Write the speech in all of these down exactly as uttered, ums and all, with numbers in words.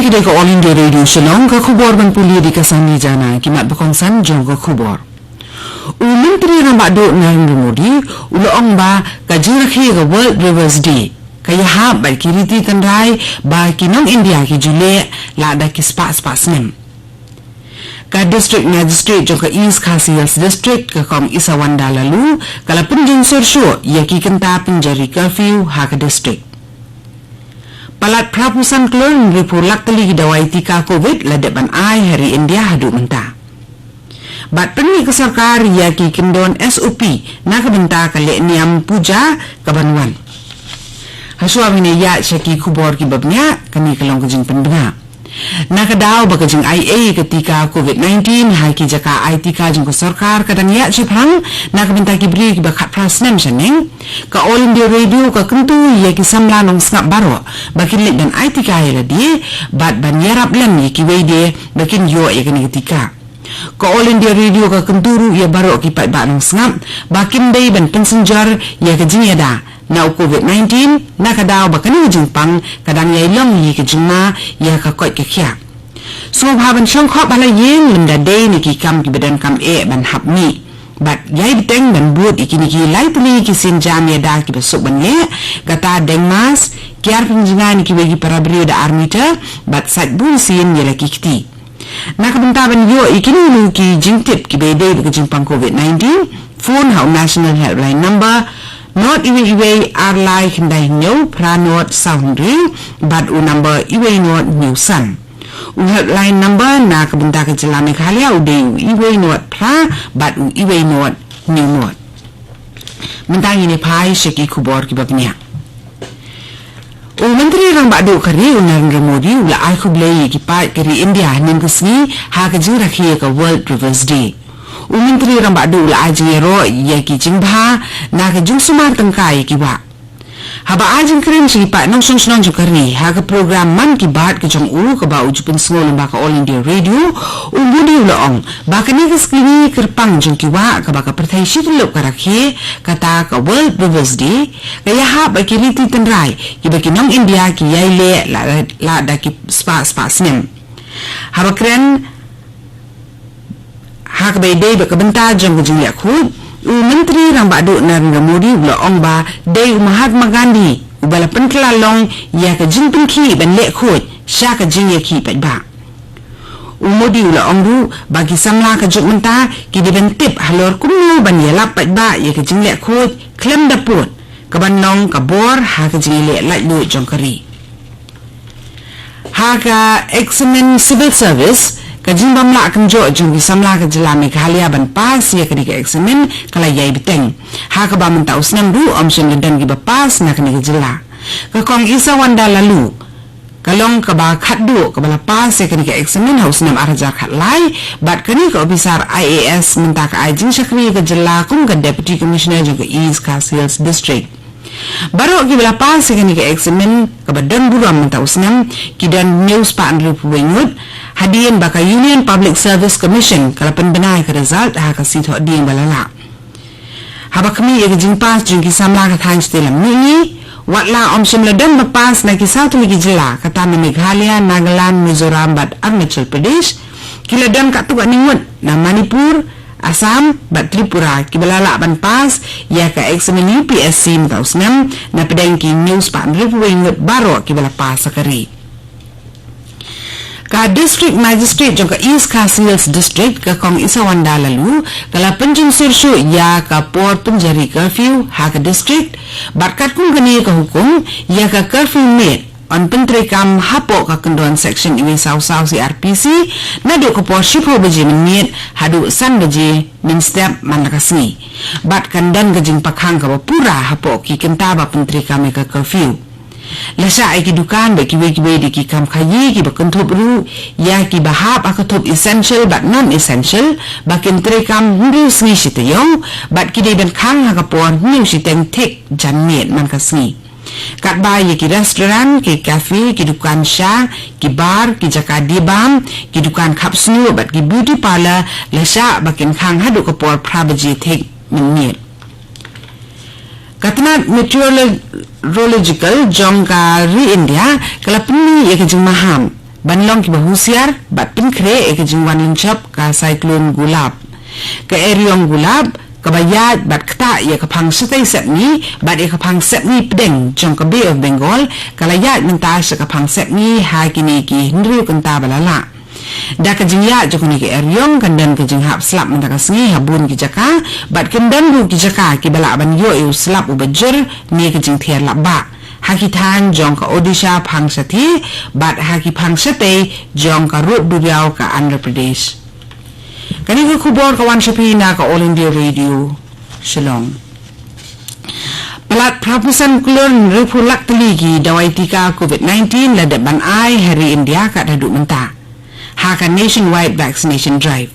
Dei ka All India Radio Shillong, ka khubor ban pule da ka Sani Jana. Ki mat ba kongsan jong ka khubor. U Myntri Rangbah Duh Narendra Modi u la ong ba ka jingrakhe ka World Rivers Day ka ïahap bad ki riti tynrai ba ki nong India ki ju leh lada ki spah spah snem. Ka District Magistrate jong ka East Khasi Hills District, ka Kong Isawanda Laloo, ka la pynjynjar shuh ïa ki kynta pynjari curfew ha ka district. Palat phra phew san klur hynriew lak tylli ki dawai tika covid la dep ban ai ha ri India haduh mynta. Bad pynmih ka sorkar ïa ki kyndon S O P na ka bynta ka lehniam puja ka ban wan. Hashwa ban ïa sha ki khubor ki babniah, kane ka long ka jingpynbna. Na ka daw ba ka jingai ei ka tika covid nineteen ha ki jaka ai tika jong ka sorkar ka dang ïa shaphrang na ka bynta ki briew ki ba khatphra snem shaneng, ka All India Radio ka kyntu ïa ki samla nongsngap baroh ba kin leit ban ai tika ïa lade bad ban ïarap lem ïa kiwei de ba kin ïoh ïa kane ka tika. Ka All India Radio ka kyntu ruh ïa baroh ki paidbah nongsngap ba kin dei ban pynsynjor ïa ka jingïada na u covid nineteen, na ka daw ba kane ka jingpang ka dang ïai long hi ka jingma ïa ka koit ka khiah. Sngewbha ban shong khop ha la ïing lymda dei na ki kam ki ba donkam eh ban hap mih. Bad ïai bteng ban bud ïa kine ki lai tylli ki sien jam ïada ki ba suk ban leh, kata deng mask, kiar pynjngai na kiwei ki para briew da ar meter, bad sait bun sien ïa la ki kti. Na ka bynta ban ïoh ïa kino kino ki jingtip ki ba dei bad ka jingpang covid nineteen, phone ha u National Helpline number not iwei iwei ar lai khyndai hynñiew phra not saw hynriew bad u number iwei not hynñiew san. U helpline number na ka bynta ka jylla Meghalaya u dei u iwei not phra bad u iwei not hynñiew not. Mynta ngin ïa phai sha ki khubor ki babniah. U Myntri Rangbah Duh ka ri u Narendra Modi u la ai khublei ïa ki paid ka ri India hynnin ka sngi ha ka jingrakhe ïa ka World Rivers Day. U Myntri Rangbah Duh u la ai jingïaroh ïa ki jingbha na ka jingsumar tyngka ïa ki wah. Haba ai jingkren sha ki paid nongshong shnong jong ka ri ha ka program Mann Ki Baat ka jong u kaba u ju pynsngew lyngba ka All India Radio, u Modi u la ong ba kane ka sngi kyrpang jong ki wah kaba ka pyrthei shi tyllup ka rakhe, kata ka World Rivers Day, ka ïahap ba ki riti tynrai kiba ki nong India ki ïai leh la, la da ki spah spah snem. Haba kren ha kaba dei bad ka bynta jong ka jingleh khuid, u Myntri Rangbah Duh Narendra Modi u la ong ba dei u Mahatma Gandhi uba la pynkylla long ïa ka jingpynkhih ban leh khuid sha ka jingïakhih paidbah. U Modi u la ong ruh ba ki samla ka juk mynta ki dei ban tip halor kumno ban ïalap paidbah ïa ka jingleh khuid khlem da pud, ka ban long ka bor ha ka jingïaleh laitluid jong ka ri. Ha ka eksamin civil service, ka jingbym lah kynjoh jong ki samla ka jylla Meghalaya ban pass ïa kane ka eksamin ka la ïai bteng. Ha kaba mynta u snem ruh ym shym la don kiba pass na kane ka jylla. Ka Kong Isawanda Laloo ka long kaba khatduh kaba la pass ïa kane ka eksamin ha u snem ar hajar khatlai, bad kane ka ophisar I A S mynta ka ai jingshakri ïa ka jylla kum ka Deputy Commissioner jong ka East Khasi Hills District. Baroh kiba la pass ïa kane ka eksamin kaba don burom mynta u snem ki don hynñiew spah hynriewphew wei ngut, hadien ba ka Union Public Service Commission ka la pynbna ïa ka result ha ka sngi Thohdieng ba la lah. Haba khmih ïa ka jingpass jong ki samla ka thaiñ shatei lam mihngi, watla ym shym la don ba pass na ki saw tylli ki jylla, kata na Meghalaya, Nagaland, Mizoram bad Arunachal Pradesh, ki la don katto katne ngut na Manipur, Assam bad Tripura kiba la lah ban pass ïa ka eksamin U P S C mynta u snem, na pdeng ki hynñiew spah hynriewphew wei ngut baroh kiba la pass ha ka ri. Ka District Magistrate jong ka East Khasi Hills District, ka Kong Isawanda Laloo, ka la pynjynjar shuh ïa ka por pynjari curfew ha ka district, bad katkum kane ka hukum, ïa ka curfew miet yn pyntreikam hapoh ka kyndon Section iwei saw saw C R P C, naduh ka por shiphew baje mynmiet haduh san baje mynstep man la ka sngi. Bad kan don ka jingpakhang kaba pura hapoh ki kynta ba pyntreikam ïa ka curfew. Lashai ki dukan bad kiwei kiwei de ki kam khaïi kiba kynthup ruh ïa kiba hap ha ka thup essential bad non essential, ba kin treikam hynriew sngi shi taïew, bad ki dei ban khang ha ka por hynñiew shiteng thik janmiet man ka sngi. Katba ïa ki restaurant, ki cafe, ki dukan sha, ki bar, ki jaka die bam, ki dukan khap sniew bad ki beauty parlour, lashai ba kin khang haduh ka por phra baje thik mynmiet. Ka tnat meteorological jong ka ri India ka la pynmih ïa ka jingmaham ban long kiba husiar bad pynkhreh ïa ka jingwan lynshop ka Cyclone Guelab. Ka eriong Guelab kaba ïaid bad ktah ïa ka phang shatei sepngi bad ïa ka phang sepngi pdeng jong ka Bay of Bengal ka la ïaid mynta sha ka phang sepngi ha kine ki hynriew kynta ba la lah. Da ka jingïaid jong kane ka eriong kan don ka jinghap slap mynta ka sngi ha bun ki jaka bad kan don ruh ki jaka kiba lah ban ïoh ïa u slap uba jur ne ka jingthiar lap bah ha ki thaiñ jong ka Odisha phang shathie bad ha ki phang shatei jong ka rud duriaw ka Andhra Pradesh. Kane ka khubor ka wan sha phi na ka All India Radio Shillong. Palat phra phew san klur hynriewphew lak tylli ki dawai tika covid nineteen la dep ban ai ha ri India kat haduh mynta ha ka nationwide vaccination drive.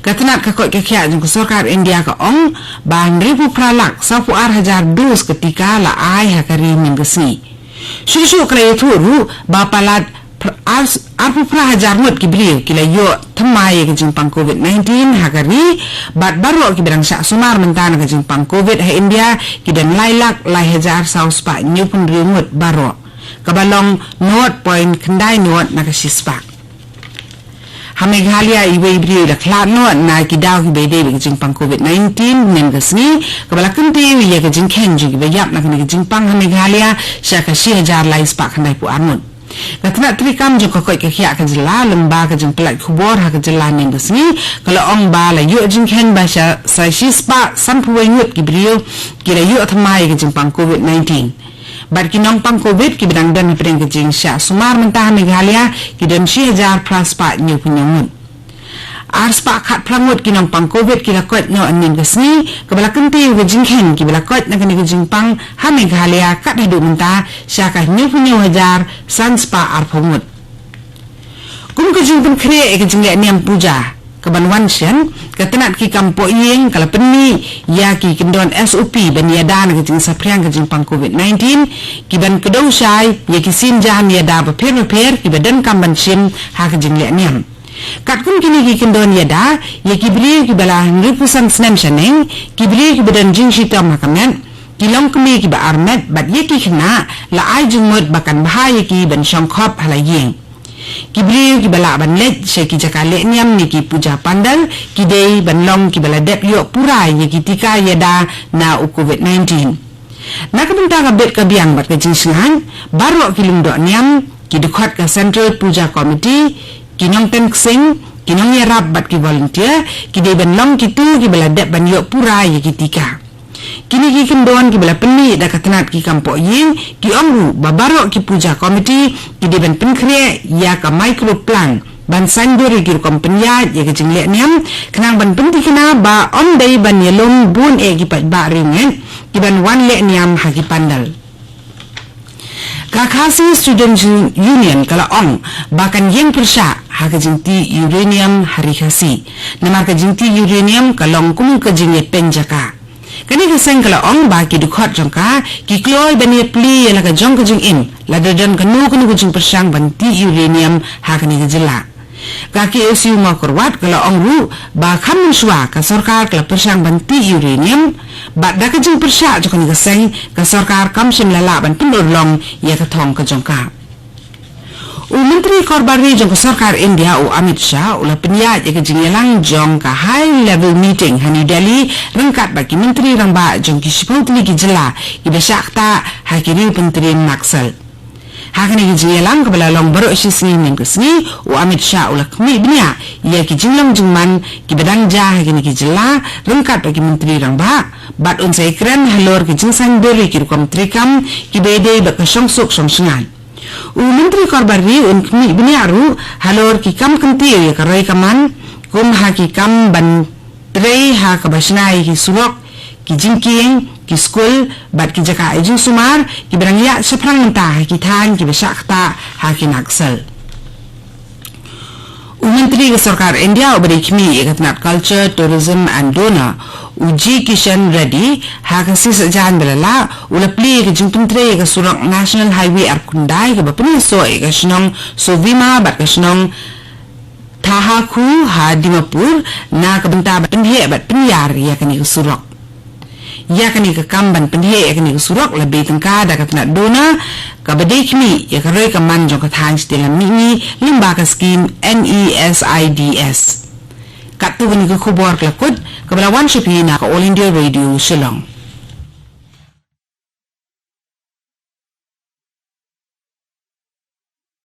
Ka tnat ka koit ka khiah jong ka sorkar India ka ong ba hynriewphew phra lak sawphew ar hajar dos ka tika la ai ha ka ri mynta ka sngi. Shuh shuh ka la ïathuh ruh ba palat pr- ar- arphew phra hajar ngut ki briew ki la ïoh thymmai ïa ka jingpang covid nineteen ha ka ri bad baroh kiba dang shah sumar mynta na ka jingpang covid ha India ki don lai lak lai hajar saw spah hynñiewphew hynriew ngut baroh, kaba long nought point khyndai nought na ka shispah. Ha Meghalaya iwei i briew i la khlad noh na ki daw kiba ïadei bad ka jingpang covid nineteen mynta ka sngi, kaba la kyntiew ïa ka jingkheiñ jong kiba ïap na kane ka jingpang ha Meghalaya sha ka shi hajar lai spah khyndaiphew ar ngut. Ka tnat treikam jong ka koit ka khiah ka jylla lyngba ka jingpynlait khubor ha ka jylla mynta ka sngi ka la ong ba la ïoh jingkheiñ ba sha sa shi spah sanphew wei ngut ki briew ki la ïoh thymmai ïa ka jingpang covid nineteen. Bad ki nongpang covid kiba dang don hapdeng ka jingshah sumar mynta ha Meghalaya ki don shi hajar phra spah hynñiewphew hynñiew ngut. Ar spah khatphra ngut ki nongpang covid ki la koit noh mynta ka sngi, kaba la kyntiew ka jingkheiñ kiba la koit na kane ka jingpang ha Meghalaya kat haduh mynta sha ka hynñiewphew hynñiew hajar san spah arphew ngut. Kum ka jingpynkhreh ïa ka jingleh niam puja kaban wan shen, ka tnat ki kam pohïing ka la pynmih ïa ki kyndon S O P ban ïada na ka jingsaphriang ka jingpang covid nineteen, kiban kdew shai ïa ki sien jam ïada bapher bapher kiba donkam ban shim ha ka jingleh niam. Katkum kine ki kyndon ïada ïa ki briew kiba la hynriewphew san snem shaneng, ki briew kiba don jingshitom ha ka met, ki longkmie kiba armet bad ïa ki khynnah la ai jingmut ba kan bha ïa ki ban shong khop ha la ïing. Ki briew kiba lah ban leit sha ki jaka leh niam ne ki puja pandal ki dei ban long kiba la dep ïoh pura ïa ki tika ïada na u covid nineteen. Na ka bynta ka bit ka biang bad ka jingsngewbha, baroh ki lyngdoh niam, ki dkhot ka Central Puja Committee, ki nongtem ksing, ki nongïarap bad ki volunteer ki dei ban long kito kiba la dep ban ïoh pura ïa ki tika. Kine ki kyndon kiba la pynmih da ka tnat ki kam pohïing ki ong ruh ba baroh ki puja committee ki dei ban pynkhreh ïa ka micro plan ban saiñdur ïa ki rukom pynïaid ïa ka jingleh niam, khnang ban pynthikna ba ym dei ban ïalum bun eh ki paidbah riewngeit kiban wan leh niam ha ki pandal. Ka Khasi Students Union ka la ong ba kan ïeng pyrshah ha ka jingtih uranium ha ri Khasi, namar ka jingtih uranium ka long kum ka jingïapeiñ jaka. Kane ka seng ka la ong ba ki dkhot jong ka ki kloi ban ïaplie ïa la ka jong ka jingim lada don kano kano ka jingpyrshang ban tih uranium ha kane ka jylla. Ka K S U Mawkyrwat ka la ong ruh ba kham mynshuwa ka sorkar ka la pyrshang ban tih uranium, bad da ka jingpyrshah jong kane ka seng ka sorkar kam shym la lah ban pynurlong ïa ka thong ka jong ka. U Myntri Korbar Ri jong ka Sorkar India u Amit Shah u la pynïaid ïa ka jingïalang jong ka High Level Meeting ha New Delhi ryngkat bad ki Myntri Rangbah jong ki shiphew tylli ki jylla kiba shah ktah ha ki riew pyntrim Naxal. Ha kane ka jingïalang kaba la long baroh shi sngi mynta ka sngi, u Amit Shah u la khmih bniah ïa ki jinglong jingman kiba dang jia ha kine ki jylla ryngkat bad ki Myntri Rangbah, bad un sa ïakren halor ki jingsaiñdur ïa ki rukom treikam kiba ïadei bad ka shongsuk shongshngaiñ. U Myntri Korbar Ri un khmih bniah ruh halor ki kam kyntiew ïa ka roi ka man, kum ha ki kam ban trei ha kaba shna ïa ki surok, ki jingkieng, ki skul bad ki jaka ai jingsumar kiba dang ïaid shaphrang mynta ha ki thaiñ kiba shah ktah ha ki Naxal. U Myntri ka Sorkar India uba dei khmih ïa ka tnat Culture, Tourism and DoNER, u G Kishan Reddy, ha ka sngi Saitjaiñ ba la lah u la plie ïa ka jingpyntrei ïa ka surok National Highway arphew khyndai kaba pynïasoh ïa ka shnong Sovima bad ka shnong Thahakhu ha Dimapur na ka bynta ban pynheh bad pynïar ïa kane ka surok. Ïa kane ka kam ban pynheh ïa kane ka surok la bei tyngka da ka tnat DoNER, kaba dei khmih ïa ka roi ka man jong ka thaiñ Shitila Mihngi lyngba ka skim NESAIDS. Katto katne ka khubor ka la kut, kaba la wan sha phi na ka All India Radio Shillong.